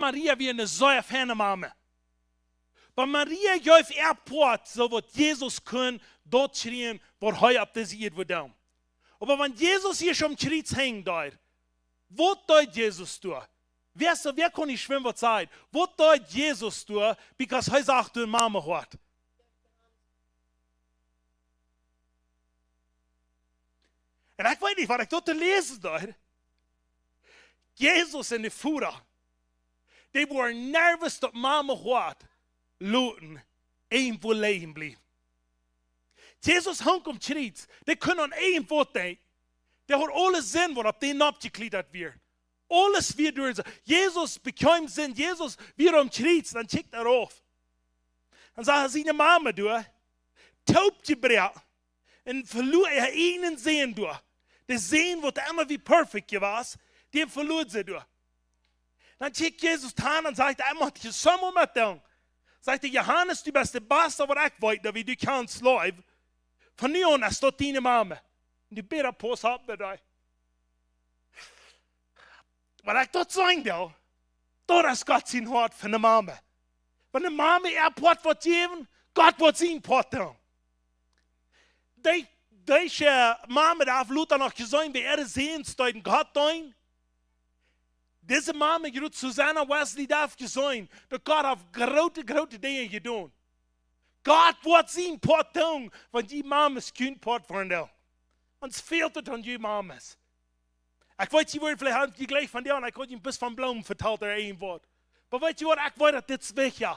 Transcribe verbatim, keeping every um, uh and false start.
Maria wia eene sea feine Mame. Oba Maria jeef äa Poat, soo daut Jesus kunn daut kjrieen, waut hee opp dise Ieed wudd doonen. Oba wan Jesus hia aum Kjriez henjen deed, waut deed Jesus doa? Wäa, soo, wäa kaun hia schwind waut sajen? Waut deed Jesus doa? Because hee sach doa Mame Hoat. Un ekj weet nich, waut ekj doa to läsen deed. Jesus un de Voda, dee wieren nervous daut Mame Hoat loten irjentwua lijen bliewen. Jesus hunk aum Kjriez, dee kunn aun irjentwaut denkjen. Dee haud aule Sind, waut opp dän noppjekjliedat wia. Aules wia doa. Jesus bekjeem Sind, Jesus wia aum Kjriez, dan kjikjt hee rauf. Dan sach hee siene Mame doa, toopjebroaken, un veloa äa ieejnen Sän doa. De Sän, waut emma wia perfekt jewast, dän veloa see doa. Dan kjikjt Jesus aun un sajcht: "Ekj mott hia soo waut met doonen." Sajcht hee: "Johanes, du best de Basta, waut ekj weet, daut wie die kjanen, Slaw. Von nu aun es daut diene Mame. Un du bäta pauss opp met die." Waut ekj doa sajen well, daut es Gott sien Hoat fa eene Mame. Wan de Mame äa Poat woat jäwen, Gott woat sien Poat doonen. Dee, dee, äh, Mame, dee haft lota noch jeseenen, woo äare Säns deeden Gott deenen. Dise Mame, jrod Susanna Wesley, dee haft jeseenen, daut Gott haft groote, groote Dinja jedonen. Gott woat sien Poat doonen, wan jie Mames kjennen Poat woaren doonen. Ons fält et aun jie Mames. Ekj weet, jie woaren veleicht haben, jie jlikj von dee, un ekj haud jie bloos von Bloomen vetalt ooda irjentwaut. Oba weet jie waut, ekj weet, daut dit es wichtja.